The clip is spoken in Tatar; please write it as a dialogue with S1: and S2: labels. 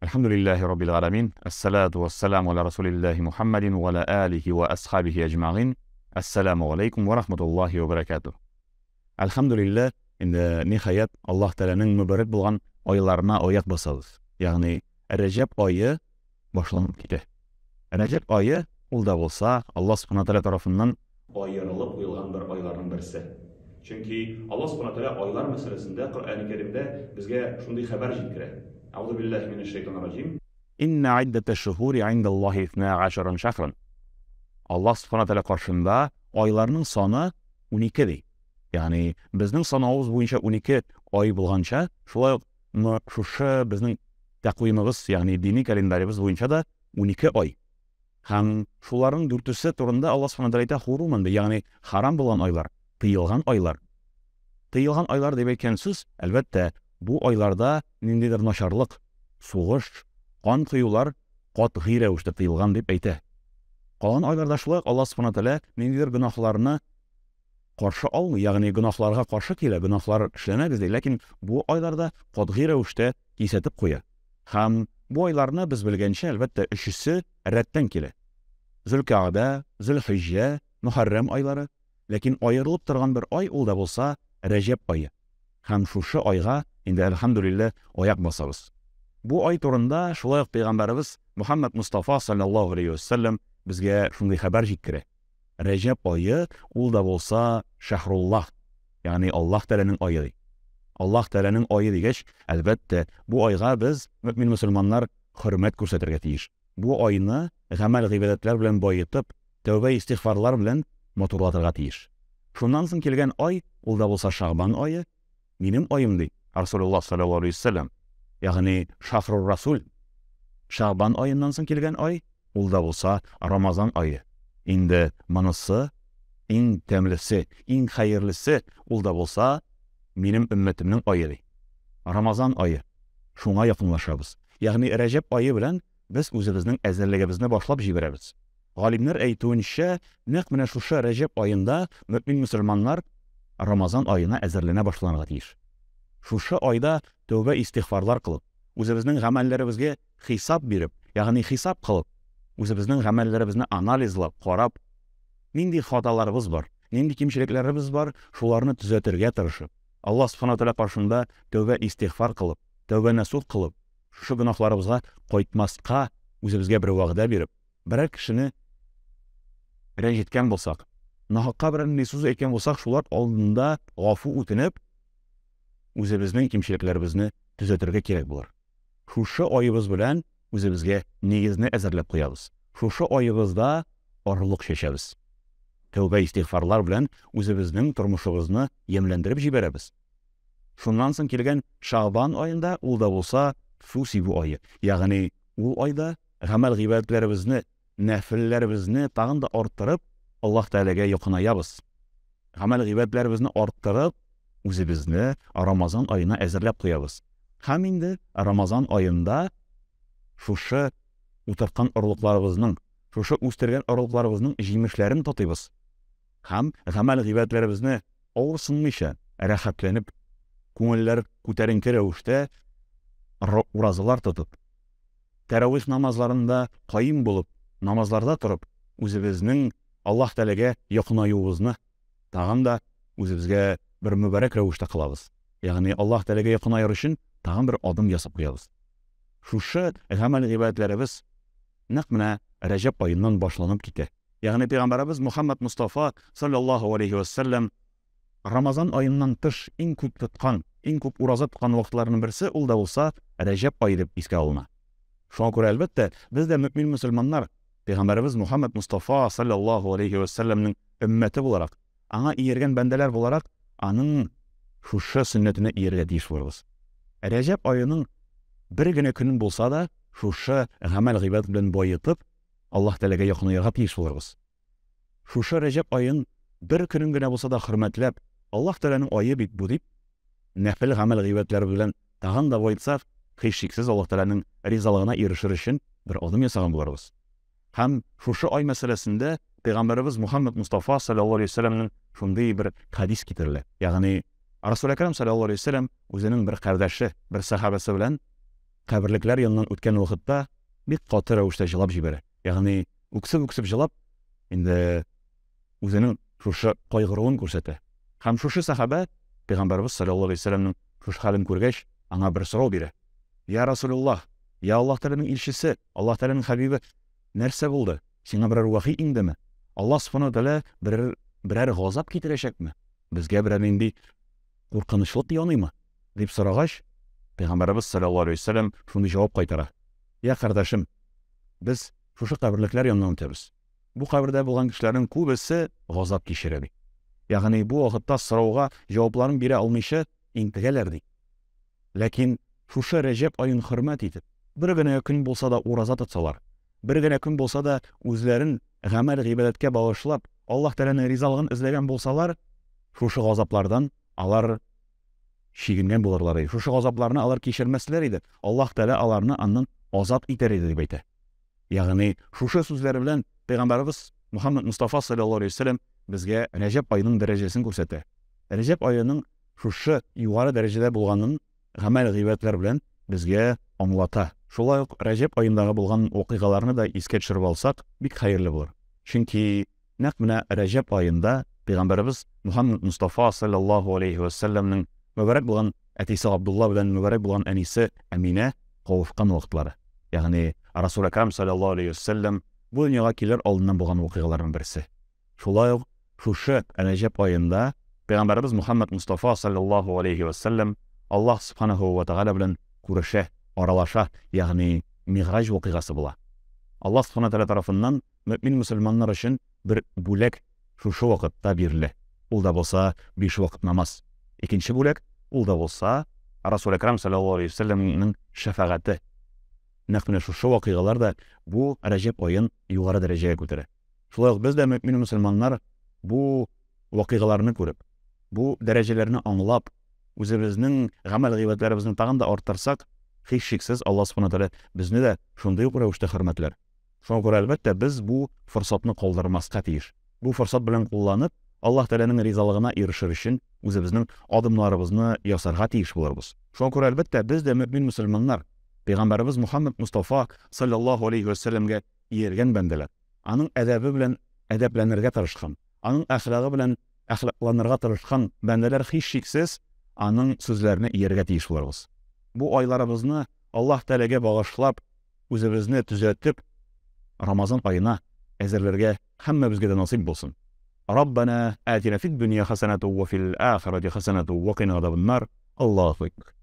S1: Әлхәмдүлилләһи раббил галәмин. Әссалату вассаламу аля расулиллаһи Мухаммадин ва аля алихи ва асхабихи әҗмәгыйн. Әссаламу алейкум ва рахматуллаһи ва баракатуһ. Әлхәмдүлилләһ, инде ниһаять Аллаһ Тәгаләнең мөбарәк булган айларына аяк басабыз. Ягъни Рәҗәб ае башланып китә. Рәҗәб ае ул да булса Аллаһ Субхана Тәгалә тарафыннан аерылып куелган бер айларның берсе. Чөнки Аллаһ Субхана Тәгалә айлар мәсьәләсендә Коръәни Кәримдә безгә шундый хәбәр җиткерә. Әгъузу биллаһи минәш шайтанир раҗим. Инна иддәтәш шуһури индаллаһи исна гашаран шәһран. Аллаһ Субхана Тәгалә каршында айларның саны 12 ди. Ягъни безнең санавыбыз буенча 12 ай булганча, шулай ук шушы безнең тәкъвимыбыз, ягъни дини календаребыз буенча да 12 ай. Һәм шуларның дүртесе турында Аллаһ Субхану тәгалә әйтә, хуруман ди, ягъни харам булган айлар, тыелган айлар. Тыелган айлар дип әйткән сүз, әлбәттә, бу айларда ниндидер начарлык, сугыш, кан коюлар катгый рәвештә тыелган дип әйтә. Калган айларда шулай ук Аллаһ Субхану тәгалә ниндидер гөнаһларны каршы алмый, ягъни гөнаһларга каршы килә, гөнаһлар эшләмәгез ди, ләкин бу айларда катгый рәвештә кисәтеп куя. Һәм бу айларны без белгәнчә, әлбәттә, өчесе рәттән килә. Зөлкәгъдә, Зөлхиҗҗә, Мөхәррәм айлары. Ләкин аерылып торган бер ай ул да булса Рәҗәб ае. Һәм шушы айга инде әлхәмдүлилләһ аяк басабыз. Бу ай турында шулай ук пәйгамбәребез Мөхәммәд Мостафа салләллаһу галәйһи вәсәлләм безгә шундый хәбәр җиткерә. Рәҗәб ае ул да булса Шәһруллаһ, ягъни Аллаһ Тәгаләнең ае ди. Аллаһ Тәгаләнең ае дигәч, әлбәттә, бу айга без, мөэмин-мөселманнар, хөрмәт күрсәтергә тиеш. Бу айны гамәл-гыйбадәтләр белән баетып, тәүбә-истигъфарлар белән матурлатырга тиеш. Шуннан соң килгән ай, ул да булса Шәгъбан ае, минем аем, ди Расулуллаһ салләллаһу алейһи ва сәлләм, ягъни Шәһрур Расул. Шәгъбан аеннан соң килгән ай, ул да булса Рамазан ае. Инде монысы иң тәмлесе, иң хәерлесе, ул да булса минем өммәтемнең ае, ди. Рамазан ае. Шуңа якынлашабыз. Ягъни Рәҗәб ае белән без үзебезнең әзерлегебезне башлап җибәрәбез. Галимнәр әйтүенчә, нәкъ менә шушы Рәҗәб аенда мөэмин-мөселманнар Рамазан аена әзерләнә башланырга тиеш. Шушы айда тәүбә-истигъфарлар кылып, үзебезнең гамәлләребезгә хисап биреп, ягъни хисап кылып, үзебезнең гамәлләребезне анализлап, карап, нинди хаталарыбыз бар, нинди кимчелекләребез бар, шуларны төзәтергә тырышып, Аллаһ Субхана ва Тәгалә каршында тәүбә-истигъфар кылып, тәүбә-нәсух кылып, шушы гөнаһларыбызга кайтмаска үзебезгә бер вәгъдә биреп, берәр кешене рәнҗеткән булсак, нахакка берәр нинди сүз әйткән булсак, шулар алдында гафу үтенеп, үзебезнең кимчелекләребезне төзәтергә кирәк булыр. Шушы аебыз белән үзебезгә нигезне әзерләп куябыз. Шушы аебызда орлык чәчәбез. Тәүбә истигъфарлар белән үзебезнең тормышыбызны ямьләндереп җибәрәбез. Шуннан соң килгән Шәгъбан аенда ул да булса су сибү ае, ягъни ул айда гамәл-гыйбадәтләребезне, нәфелләребезне тагын да арттырып, Аллаһ Тәгаләгә якынаябыз. Гамәл-гыйбадәтләребезне арттырып, үзебезне Рамазан аена әзерләп куябыз. Һәм инде Рамазан аенда шушы утырткан орлыкларыбызның, шушы үстергән орлыкларыбызның җимешләрен татыйбыз. Һәм гамәл-гыйбадәтләребезне авырсынмыйча, рәхәтләнеп, күңелләр күтәренке рәвештә уразалар тотып, тәравих намазларында каим булып, намазларда торып, үзебезнең Аллаһ Тәгаләгә якынаюыбызны тагын да үзебезгә бер мөбарәк рәвештә кылабыз. Ягъни Аллаһ Тәгаләгә якынаер өчен тагын бер адым ясап куябыз. Шушы гамәл-гыйбадәтләребез нәкъ менә Рәҗәб аеннан башланып китә. Ягъни пәйгамбәребез Мухаммад Мостафа саллаллаһу алейһи вә сәлләм Рамазан аеннан тыш иң күп тоткан, иң күп ураза тоткан вакытларының берсе ул да булса Рәҗәб ае дип искә алына. Шуңа күрә, әлбәттә, без дә мөэмин мөселманнар, пәйгамбәребез Мухаммад Мостафа саллаллаһу алейһи вә сәлләмнең өммәте буларак, аңа ияргән бәндәләр буларак, аның шушы сөннәтенә иярергә тиеш булырбыз. Рәҗәб аеның бер генә көнен булса да шушы гамәл-гыйбадәт белән баетып, Аллаһ Тәгаләгә якынаерга тиеш булырбыз. Шушы Рәҗәб аен бер көнен генә булса да хөрмәтләп, Аллаһ Тәгаләнең ае бит бу дип, нәфел гамәл-гыйбадәтләр белән тагын да баетсак, һичшиксез Аллаһ Тәгаләнең ризалыгына ирешер өчен бер адым ясаган булырбыз. Һәм шушы ай мәсьәләсендә Пәйгамбәребез Мухаммад Мостафа салләллаһу алейһи ва сәлләмнең шундый бер хәдис китерелә. Ягъни Расул Әкрәм салләллаһу алейһи ва сәлләм үзенең бер кардәше, бер сәхабәсе белән каберлекләр яныннан үткән вакытта бик каты рәвештә җылап җибәрә. Ягъни үксеп-үксеп җылап, инде үзенең шушы кайгыруын күрсәтә. Һәм шушы сәхабә Пәйгамбәрбез саллаллаһу алейһи вәсәлләмнең шушы хәлен күргәч, аңа бер сорау бирә. Я Расулуллаһ, я Аллаһ Тәгаләнең илчесе, Аллаһ Тәгаләнең хәбибе, нәрсә булды? Сиңа берәр вахи иңдеме? Аллаһ Субхану Тәгалә берәр берәр газап китерәчәкме? Безгә берәр нинди куркынычлык яныймы? Дип сорагач, Пәйгамбәребез саллаллаһу алейһи вәсәлләм шундый җавап кайтара. Я кардәшем, без шушы каберлекләр яныннан үтәбез. Бу кабердә булган кешеләрнең күбесе газап кичерә, ди. Ягъни бу вакытта сорауга җавапларын бирә алмыйча интегәләр, ди. Ләкин шушы Рәҗәб аен хөрмәт итеп, бер генә көн булса да ураза тотсалар, бер генә көн булса да үзләрен гамәл-гыйбадәткә багышлап, Аллаһ Тәгаләнең ризалыгын эзләгән булсалар, шушы газаплардан алар чигенгән булырлар иде. Шушы газапларны алар кичермәсләр иде. Аллаһ Тәгалә аларны аннан азат итәр иде, дип әйтә. Ягъни шушы сүзләре белән Пәйгамбәребез Мухаммад Мустафа саллаллаһу алейһи вәсәлләм безгә Рәҗәб аеның дәрәҗәсен күрсәтә. Рәҗәб аеның шушы югары дәрәҗәдә булганын гамәл-гыйбадәтләр белән безгә аңлата. Шулай ук Рәҗәб аендагы булган вакыйгаларны да искә төшереп алсак, бик хәерле булыр. Чөнки нәкъ менә Рәҗәб аенда Пәйгамбәребез Мухаммад Мустафа саллаллаһу алейһи вә сәлләмнең мөбарәк булган әтисе Габдулла белән мөбарәк булган әнисе Әминә кавышкан вакытлары. Ягъни Расул Әкрам саллаллаһу алейһи вә сәлләм бу дөньяга килер алдыннан булган вакыйгаларның берсе. Шулай ук шушы Рәҗәб аенда Пәйгамбәребез Мухаммад Мустафа саллаллаһу алейһи вә сәлләм Аллаһ Субханаһу вә Тәгалә белән күрешә, аралаша, ягъни Мигъраҗ вакыйгасы була. Аллаһ Субханаһу Тәгалә тарафыннан мөэмин мөселманнар өчен бер бүләк шушы вакытта бирелә. Ул да булса биш вакыт намаз. Икенче бүләк, ул да булса Расул Әкрам саллаллаһу алейһи вә сәлләмнең шәфәгате. Нәкъ менә шушы вакыйгалар да бу Рәҗәб аен югары дәрәҗәгә күтәрә. Шулай ук без дә мөэмин мөселманнар бу вакыйгаларны күреп, бу дәрәҗәләрне аңлап, үзебезнең гамәл-гыйбадәтләребезне тагын да арттырсак, һичшиксез Аллаһ Субхана Тәгалә безне дә шундый ук рәвештә хөрмәтләр. Шуңа күрә, әлбәттә, без бу форсатны калдырмаска тиеш. Бу форсат белән кулланып, Аллаһ Тәгаләнең ризалыгына ирешер өчен үзебезнең адымнарыбызны ясарга тиеш булырбыз. Шуңа күрә, әлбәттә, без дә мөэмин мөселманнар, Пәйгамбәребез Мухаммад Мостафа салләллаһу алейһи вә сәлләмгә ияргән бәндәләр, аның әдәбе белән әдәпләнергә тырышкан, аның әхлагы белән әхлакланырга тырышкан бәндәләр һичшиксез аның сүзләренә иярергә тиеш булырбыз. Бу айларыбызны Аллаһ Тәгаләгә багышлап, үзебезне төзәтеп, Рамазан аена әзерләргә һәммәбезгә дә насыйп булсын. Раббана атина фид дөнья хәсәнәту ва фил ахирати хәсәнәту ва кина газабаннар. Аллаһу акбар.